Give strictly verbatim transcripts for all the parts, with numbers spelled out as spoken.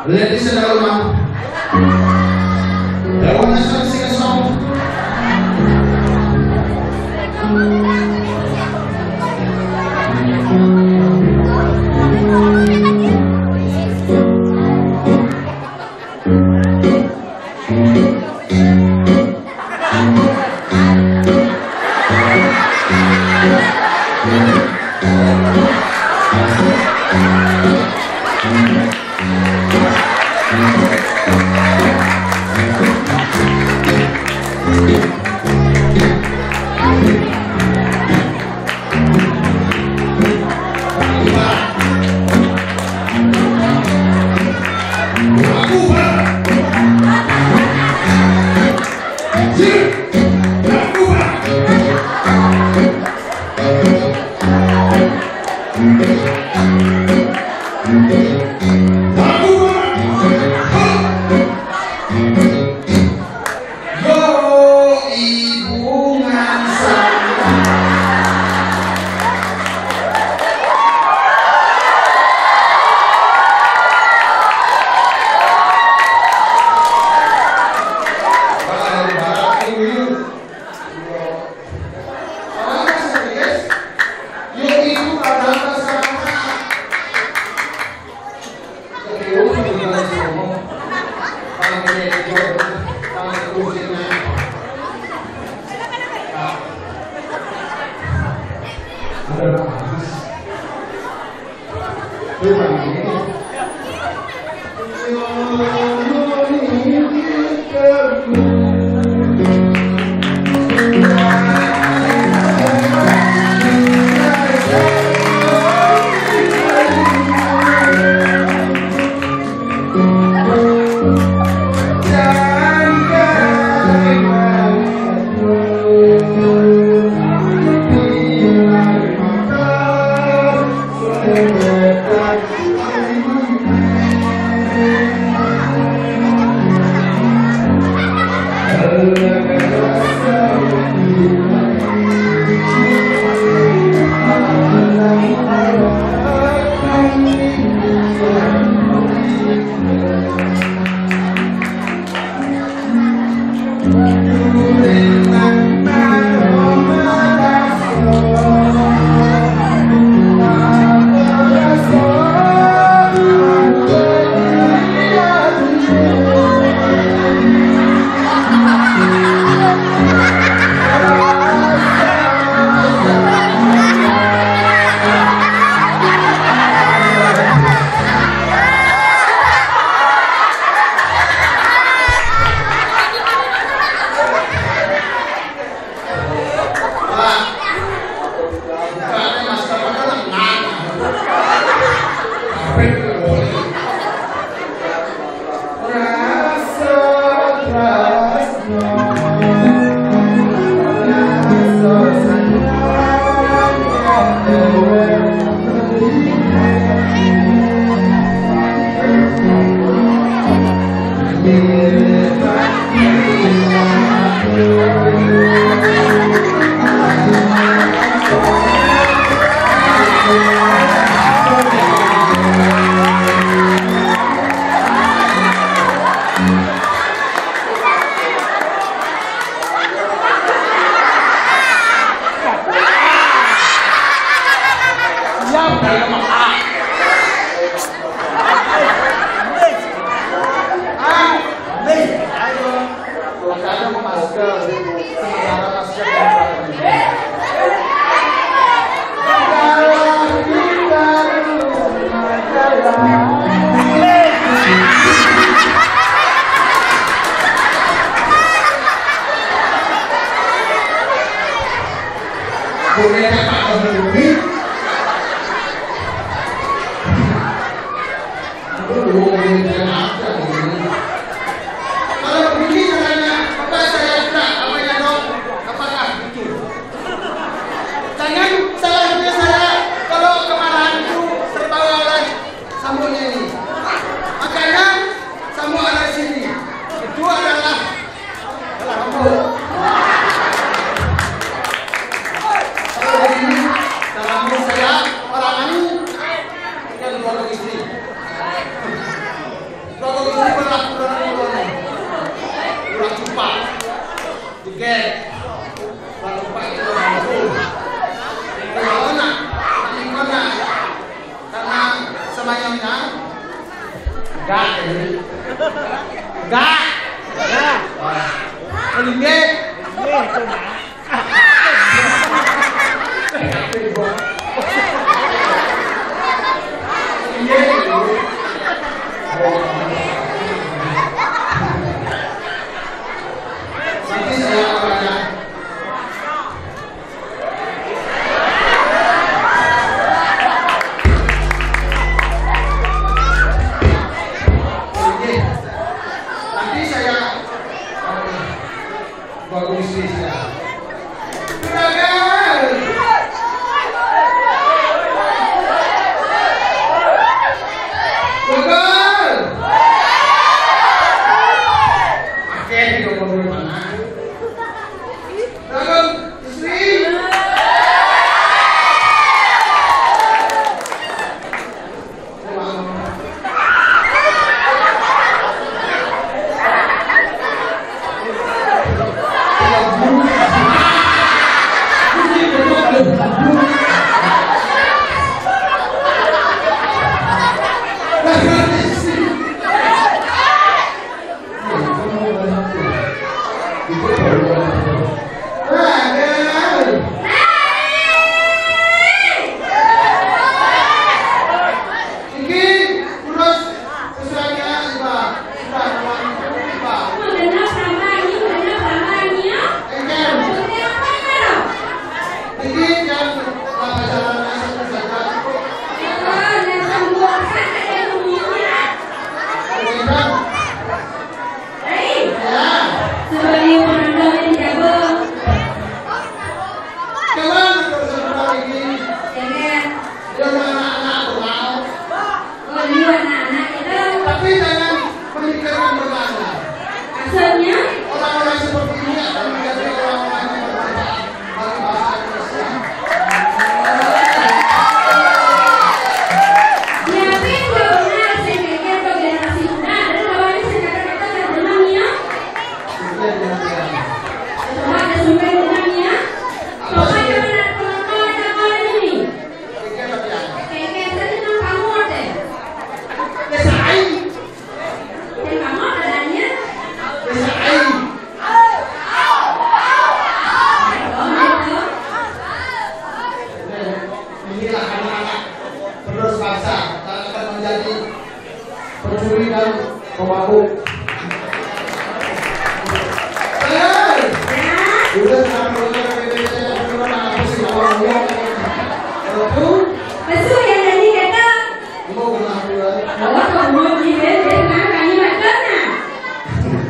Ladies and gentlemen, the one that sings a song. Kalau begini caranya, apa saya kena, apanya dong? Apakah betul? Jangan salah punya saya, kalau kemarahan itu terbawa oleh samuknya ini. Makanya samuk ada di sini. Itu adalah, adalah samuk. Kalau begini Inggih. Nanti saya akan Oke. Nanti saya bagus sih ya. Juragan. Juragan. Oke, di nomor mana? Juragan, Sri. Iki terus sesuai dengan Ibu. Sudah, Ibu. Mau genep sama, ini genep sama, ini ya. Engkel. Maksudnya apa ya? Iki yang lama jalan asal saja. Oh, yang buat sana ya, dunia. Engkel. Hei, ya. Sebagai penonton yang jago. Kemana persembahan ini? Jangan. Dia anak-anak aku mau. Oh, you anak-anak itu. Tapi jangan memikirkan berlana. Maksudnya? Orang-orang seperti ini akan menjadi orang-orang yang bermanfaat bagi bangsa Indonesia. Siapa yang udah benar, saya kira tuh generasi muda, ada kawannya saya kata-kata yang benar ya. Coba ada survei benar ya. Coba yang mana penonton ada kawannya nih. Keke, saya kenal kamu, Teh. Biasa aing. Yang kamu adanya? Biasa aing. Oh, gitu. Inilah anak-anak penerus bangsa yang akan menjadi pencuri dan pemabuk. Hei! Udah, kenapa lu nggak beda-beda? Kenapa sih kalau ngomong? Betul? Betul ya, tadi kata. Mau kenapa? Kalau kamu di beda, kenapa ini makan?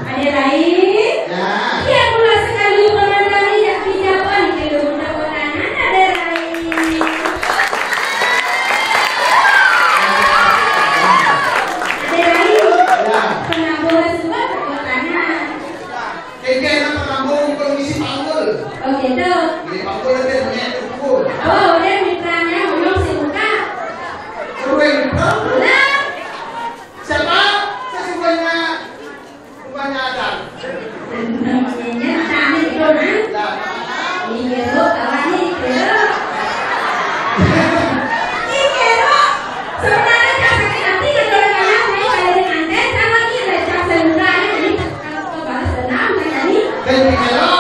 Ada lain? Ya. Iya, pula sekali orang dari yang di Japan, di Kalimantan, ada lain. Ada lain? Ya. Pernah bawa surat ke tanah. Kayaknya enak penambung kalau ngisi panggul. Oh, gitu. Ini panggul aja, punya itu pukul. Oh, udah mitranya, belum sih buka. Udah yang buka? Udah. Siapa? Saya sukanya, sukanya Adam. Namanya Adam itu, nah. Lah. Iya, lo, kawannya itu. Iya, lo. Sebenarnya, Kak, sakit hati, kan, kalau kayak saya, saya dengan Andes, sama ini ada Cak Sendra, ini kalau balas dendam, kan, ini. Dan di Kero.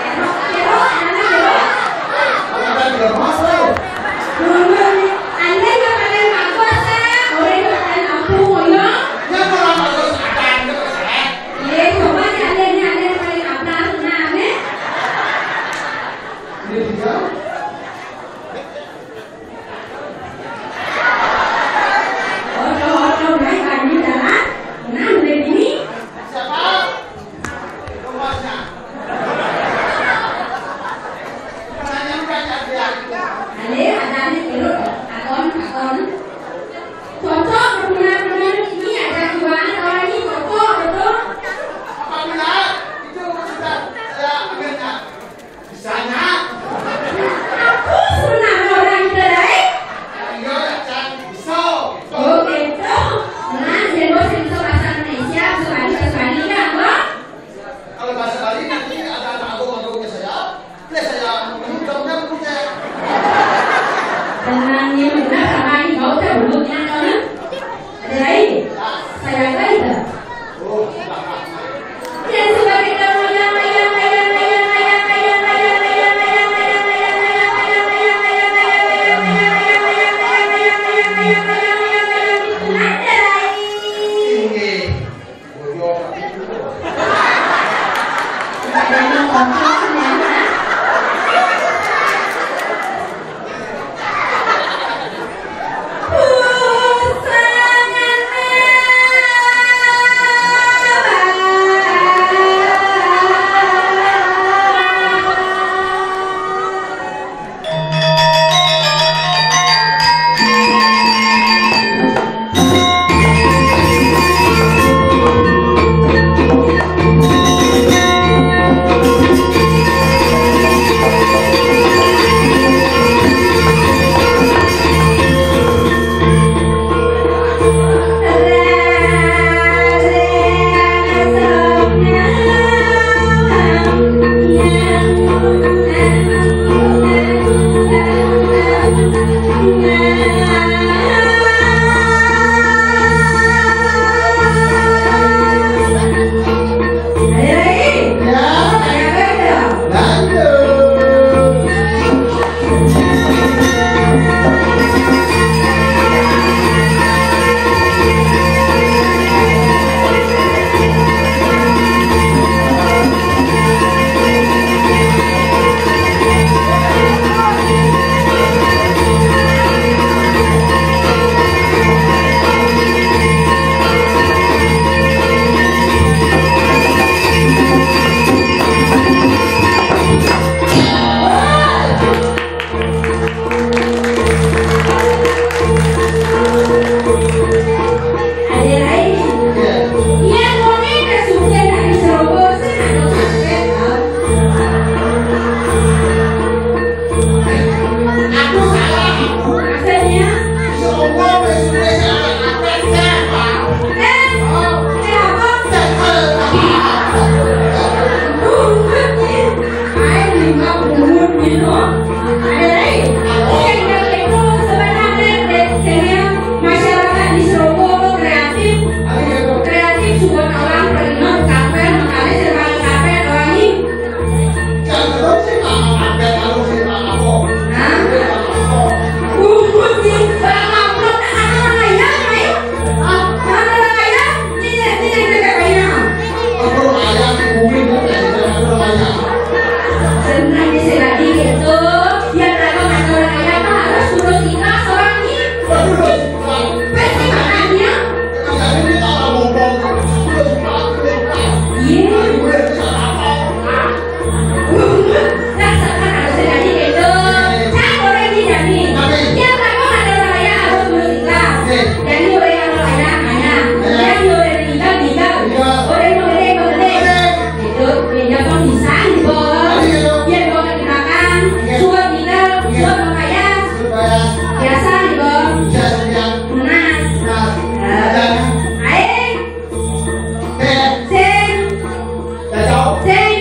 Kero, Kero, mana Kero? Orang kan juga mas, lo. Dulu, Andes nggak pernah ngaku, Kak. Orang nggak pernah ngaku, ya. Ya, kalau ngaku, Adam, ya, Kak. Iya, coba Masyarakat di Srogo kreatif, kreatif sudah orang pernah kafe, makanya saya pakai kafe orang ini. Hah? Bungkus nih, bang upload anak orang lain, ayo. Hah? Anak orang lain, ini, ini, ini, ini, ini. Aku orang lain, di bumi, kan, ada orang lain. Benar, bisa jadi gitu. Biar kalau ada orang lain, harus suruh kita seorang ini. Pasti makannya. Iya. Dasar kan harus jadi gitu. Nah, boleh nih, Jani. Dia kan ada orang lain harus suruh kita. Jani boleh kalau lain, lain. Jani boleh meninggal, meninggal. Boleh, boleh, boleh. Itu, dia kan bisa, Bos. Dia bawa di belakang. Suap tinggal, suap mau kaya. Biasa, Bos. Nah. Ayo. Sing. Sing.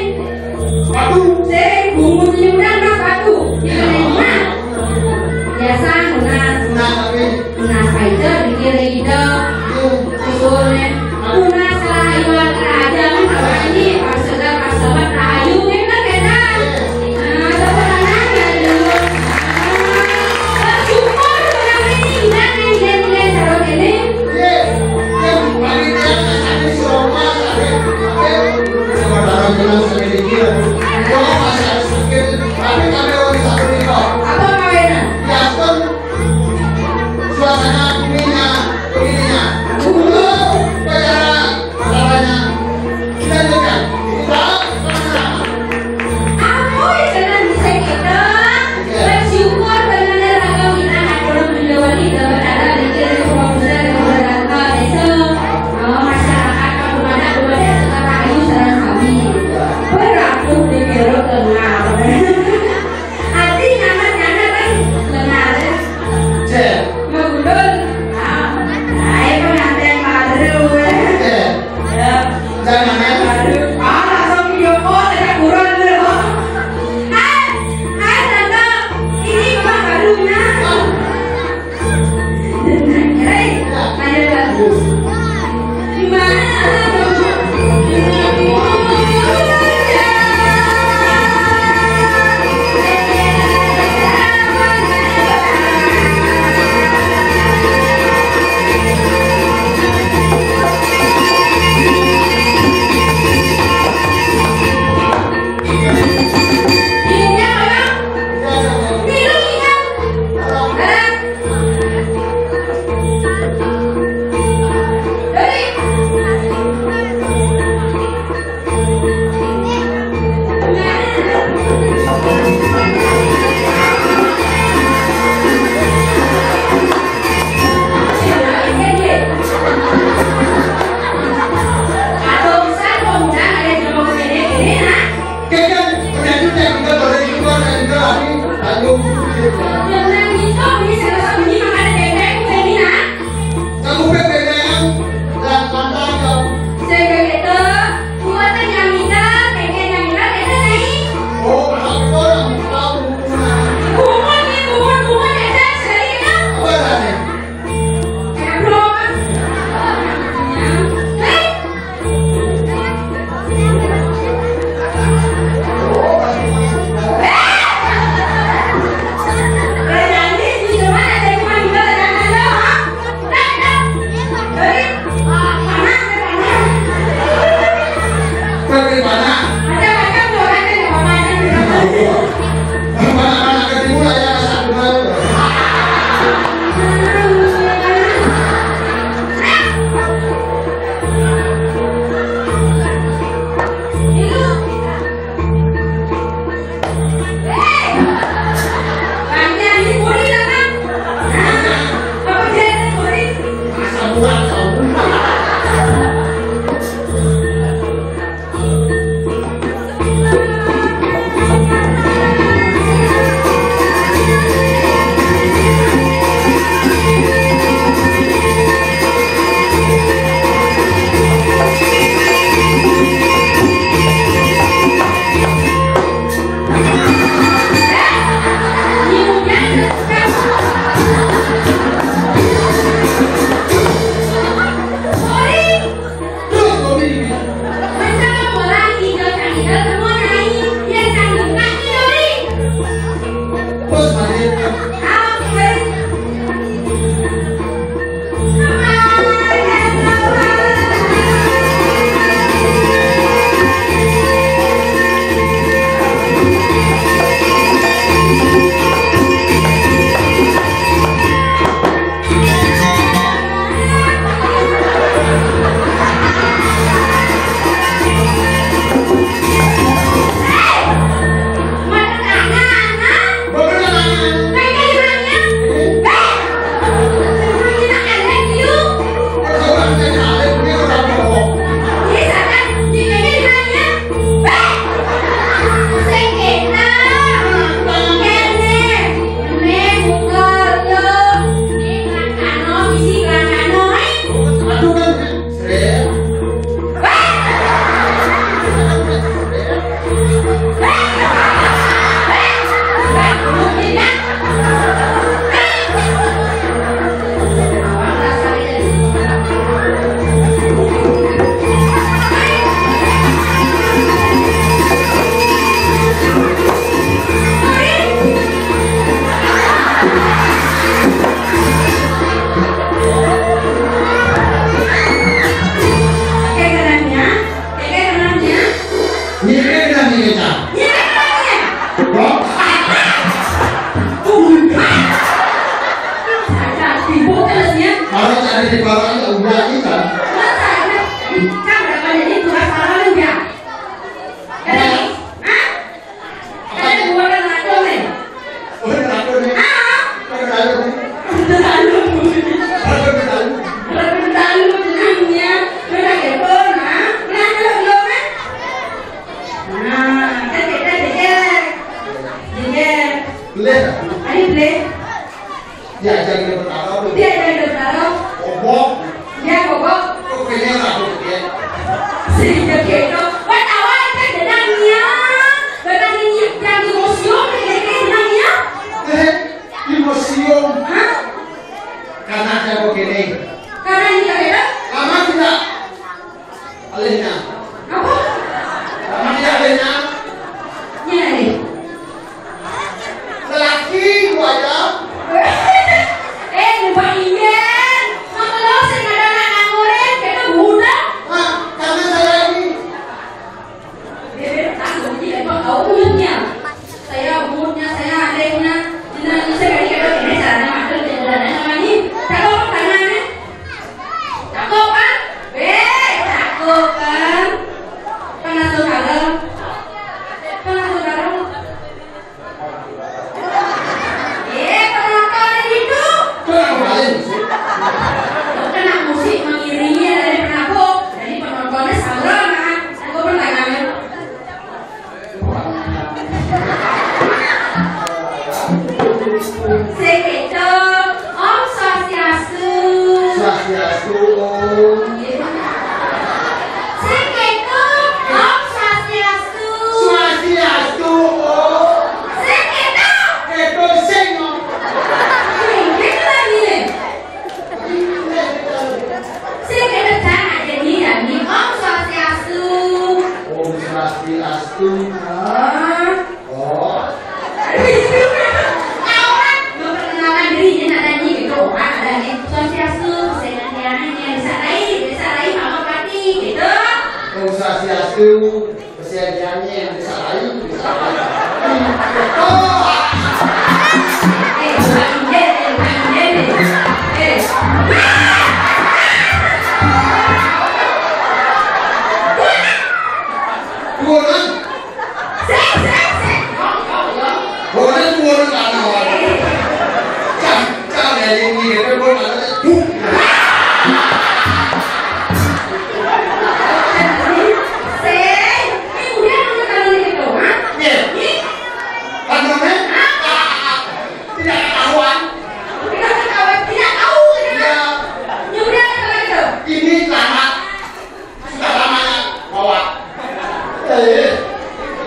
Sing. Bungut ini udah, Mas, batu. Di mana? Biasa, Mas. Nah, Pak Ida, bikin lagi dong. Tuh, tuh, nih. Tunas rahayu aja, kan, Pak Haji, pas segar, pas sabar, rahayu, kan, kan, kan? Nah, tepuk tangan, ya, dulu. Nah, bersyukur, menang ini, gimana, ini, ini, ini, ini? Apa kawinnya? Suasana ininya, begininya. Dulu, bicara, caranya. Kita dengar. Kita, apa yang kalian bisa kita? Bersyukur benar-benar kalau kita nggak pernah menjawab kita berada di kiri, semua bisa dan berada itu. Oh, masyarakat kampung adat belum ada sekarang ayu sareng sami. Berlaku di kiri tengah. Ati nyaman-nyaman kan tengah. Cek. Magundul. Ah, ayo pengantin baru. Cek. Ya. Jangan main. Aduh, ah, langsung video call, ada kurang dulu. Hai, hai, Tante, ini Bapak barunya. Hei, ada bagus. Gimana? Gitu. Wah, tawa aja jenang nya. Benar nya, yang di museum, jadi kayak jenang nya. Eh, di museum. Hah? Karena saya begini. Karena ini kayak gitu? Lama tidak? Alihnya. Apa? Lama tidak alihnya? Ini nih. Lelaki, Bu Ayam. Eh, Bu Inden. Mama lo sing ada anak nganggur, kita budak. Nah, karena saya ini. Bebek, ah, ini apa? Kau punya. Saya umurnya, saya adiknya. Ini saya kali kata ini caranya makan dan jalannya sama ini. Cakep apa tangannya? Cakep kan? Eh, cakep kan? Pernah saudara? Pernah saudara? Eh, penonton itu. Kena musik mengiringi dari penabuk. Jadi penontonnya sama, nah. Aku pertanyaannya. Sing kéto, Om Swastiastu. Swastiastu, Om. Sing kéto, Om Swastiastu. Swastiastu, Om. Sing kéto. Kéto sing, Om. Sing kéto lagi nih. Sing kéto, jangan jadi, jadi Om Swastiastu. Om Swastiastu. Oh. Oh. Orang memperkenalkan diri, dia nadanya gitu, orang nadanya. Swastiastu, saya nantiannya, bisa lain, bisa lain, apa pati, gitu. Om Swastiastu, saya nantiannya, bisa lain, bisa lain. Oh. Eh, Pak Inden, eh, Pak Inden, eh. Eh. Bukan. Sik, sik, sik. Bukan, bukan, bukan. Cang, cang, ya, ini, ini, ini, bukan. Sik, ini udah, kamu tahu ini, tuh, ha? Iya. Ini. Kan namanya? Hah? Ah, ah, ah. Tidak ketahuan. Tidak ketahuan, tidak tahu, tidak. Iya. Ya udah, kata itu. Ini selamat. Sudah lamanya bawa. Eh,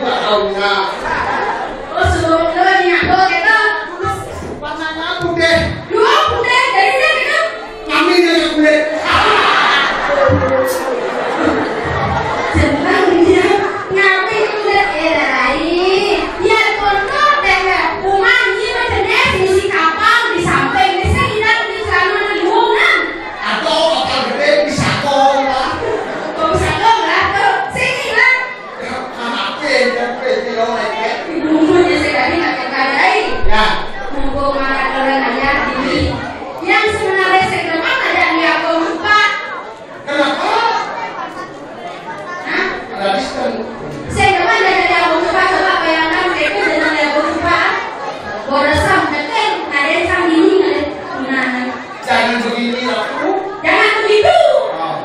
tidak tahunya. Oh, suruh ke minyak bawang gitu. Warnanya putih. Dua putih, dari dia gitu. Kami dari kulit. Jeneng dia, ngapi kulit, eh, lain. Ya, kono deh, rumah ini macam dia, isi kapal di samping, di sini, di sana, di rumah. Atau kapal gede bisa kong lah. Kong bisa kong lah, tuh. Sini lah. Anak pinter, pinter, pinter. Ibu umurnya sekali nggak tergadai. Ya. Mumpung makan orang ayah ini. Yang sebenarnya segera ada di aku lupa. Kenapa? Hah? Ada diskon. Segera ada di aku lupa, coba bayangkan itu dengan aku lupa. Boros sam, betul. Ada yang sam ini, ada. Nah, nah. Jangan begini, Ratu. Jangan begitu. Oh.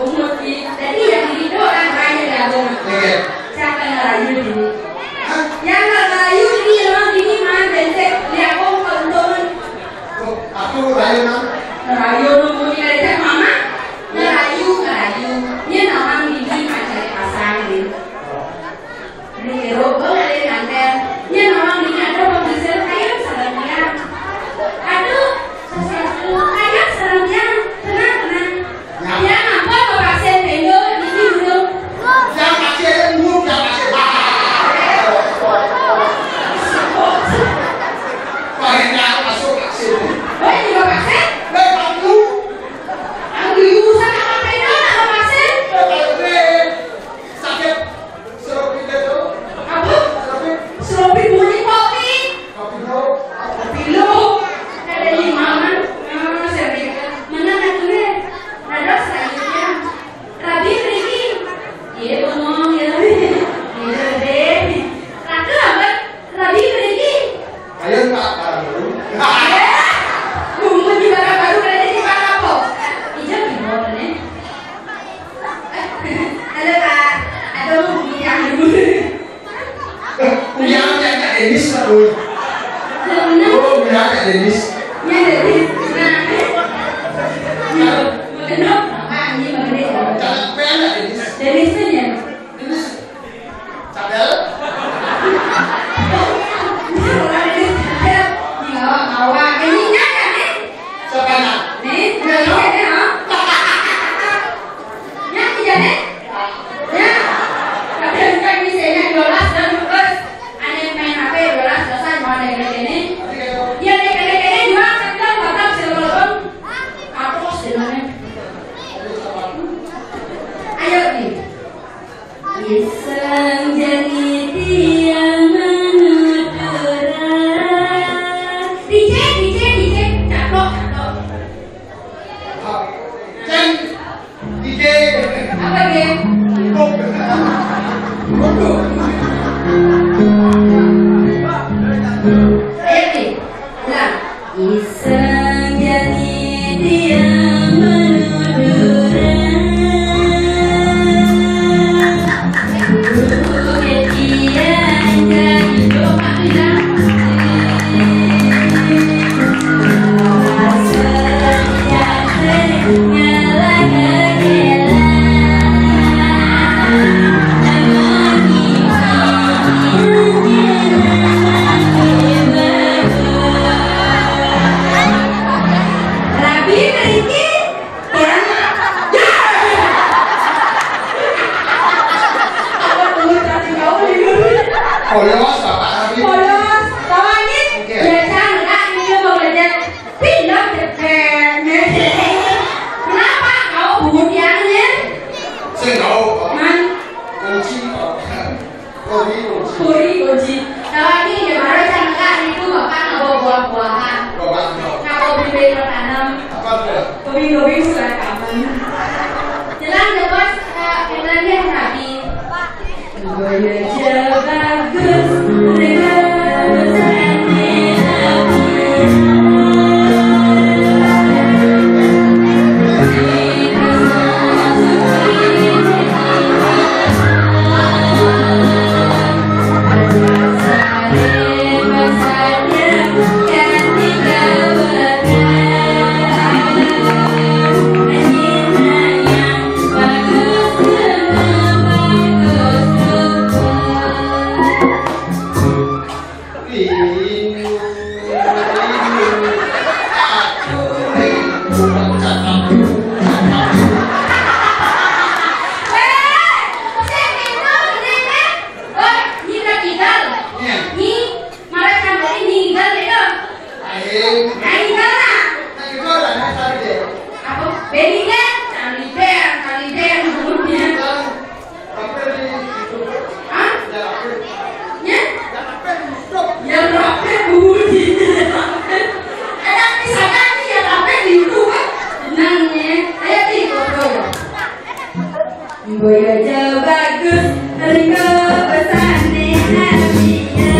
Bungut, Ki. Jadi yang begitu orang kaya ya, Bung. Iya. Siapa yang ngerayu ini? Hah? Yang ngerayu ini, emang ini mah, bentek. Lihat, Bung, keuntungan. Tuh, aku ngerayu, Nang. Ngerayu, nunggu di lecet, Mama. Ngerayu, ngerayu. Ini namang ini, pacar pasang, gitu. Ini rokok dari kantor. Nya nawang ini ada pembelajaran ayam sareng tiang. Aduh, sosial ayam sareng tiang. Tenang, tenang. Tiang apa mau vaksin pendo di dulu? Yang vaksin dulu, yang vaksin. Pakai masuk vaksin. Oh, ini juga vaksin? Baik, Pak Guru. Aku dulu sama apa pendo sama vaksin? Baik, Pak Guru. Sakit. Seropi itu. Apa? Seropi. Seropi bunyi kopi. Kopi dulu. Kopi dulu. Ada di mana? Ah, saya pikir. Mana katanya? Ada selanjutnya. Rabi pergi. Iya, bengong ya. Iya, deh. Raka apa? Rabi pergi. Ayo, Pak, barang baru. Eh, bungut di barang baru, berarti di barang apa? Ijab di bawah, nih. Halo, Kak. Aduh, ini aku. Punya anak Kak Denis, Pak, Bun. Benar. Oh, punya anak Kak Denis. Ya, Denis. Nah. Nah, benar. Apa ini, Bang Denis? Jangan, punya anak Denis. Denis. Iseng jani tiang menuturang. D J, D J, D J, cakok, cakok. Jen, D J. Apa, Jen? Bok. Bok. Ayo, Pi. Ulang. Iseng jani tiang menuturang. Guru tiang jani doa bilang. Rabi, Riki, ya. Ya. Apa dulu tadi kau di dulu? Polos, Bapak Rabi. Polos, tawangin. Oke. Biasa, enggak, ini mau belajar. Pindah ke. Kenapa kau bungut tiangnya? Sing kau. Man. Kunci. Kunci, kunci. Kuri, kunci. Tawangin, ya, baru cangkak itu Bapak nggak bawa buah-buahan. Bapak nggak. Nggak bawa bibit tanam. Apa tuh? Kobing-kobing sudah kapan. Jelang jebos, eh, Irlandia Rabi. Boyo jo bagus, rega besar. Aing. Aing galak. Aing galak, aing tadi deh. Apa? Beni deh, cari deh, cari deh, mulutnya. Tapi di YouTube. Hah? Ya, apa? Ya? Ya, apa di YouTube? Ya, apa di YouTube? Ada misalkan ya, apa di YouTube, kan? Tenang, ya. Ayo, Pi, ngobrol. Boyo jo bagus, ringko besane hatinya.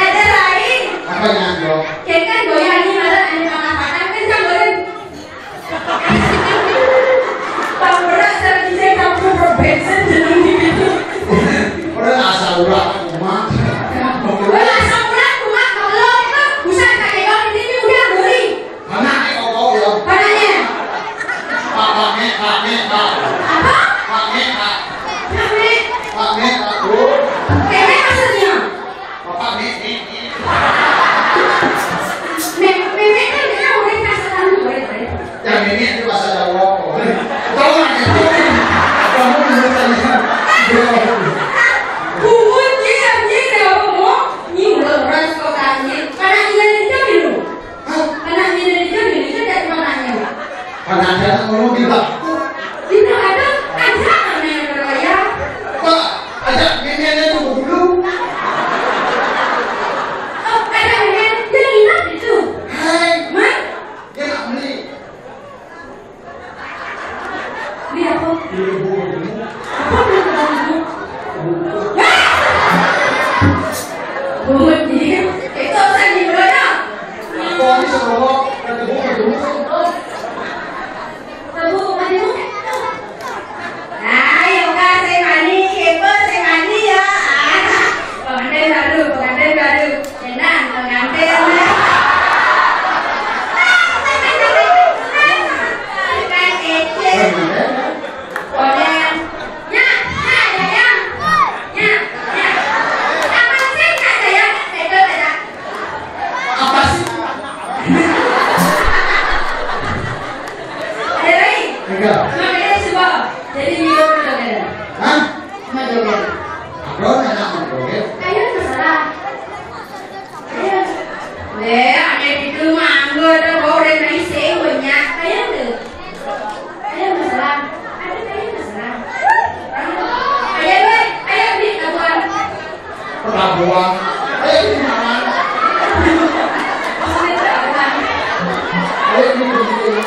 Ada lain. Apa yang ada? Kayak kan goyang nih, malah ada patah-patah, kan, kan, goyang. Pang berat sama D J campur rock band, jeneng gitu. Orang asal ulah, kumaha. Orang asal ulah, kumaha, kalau itu bukan pakai gaun ini, udah beli. Mana nih, kok, kok, ya? Mana nih? Pak, Pak, nih, Pak, nih, Pak. Apa? Pak, nih, Pak. Pak, nih. Pak, nih, Pak, Bu. Kayak maksudnya? Bapak, nih, nih, nih. Mem-, memek kan kita boleh kasih tahu, boleh, boleh. Yang ini itu bahasa Jawa, boleh. Tahu nggak itu? Kamu menurut saya. Bungut, Ji. Prabowo. Ayo, gimana? Ayo, gimana?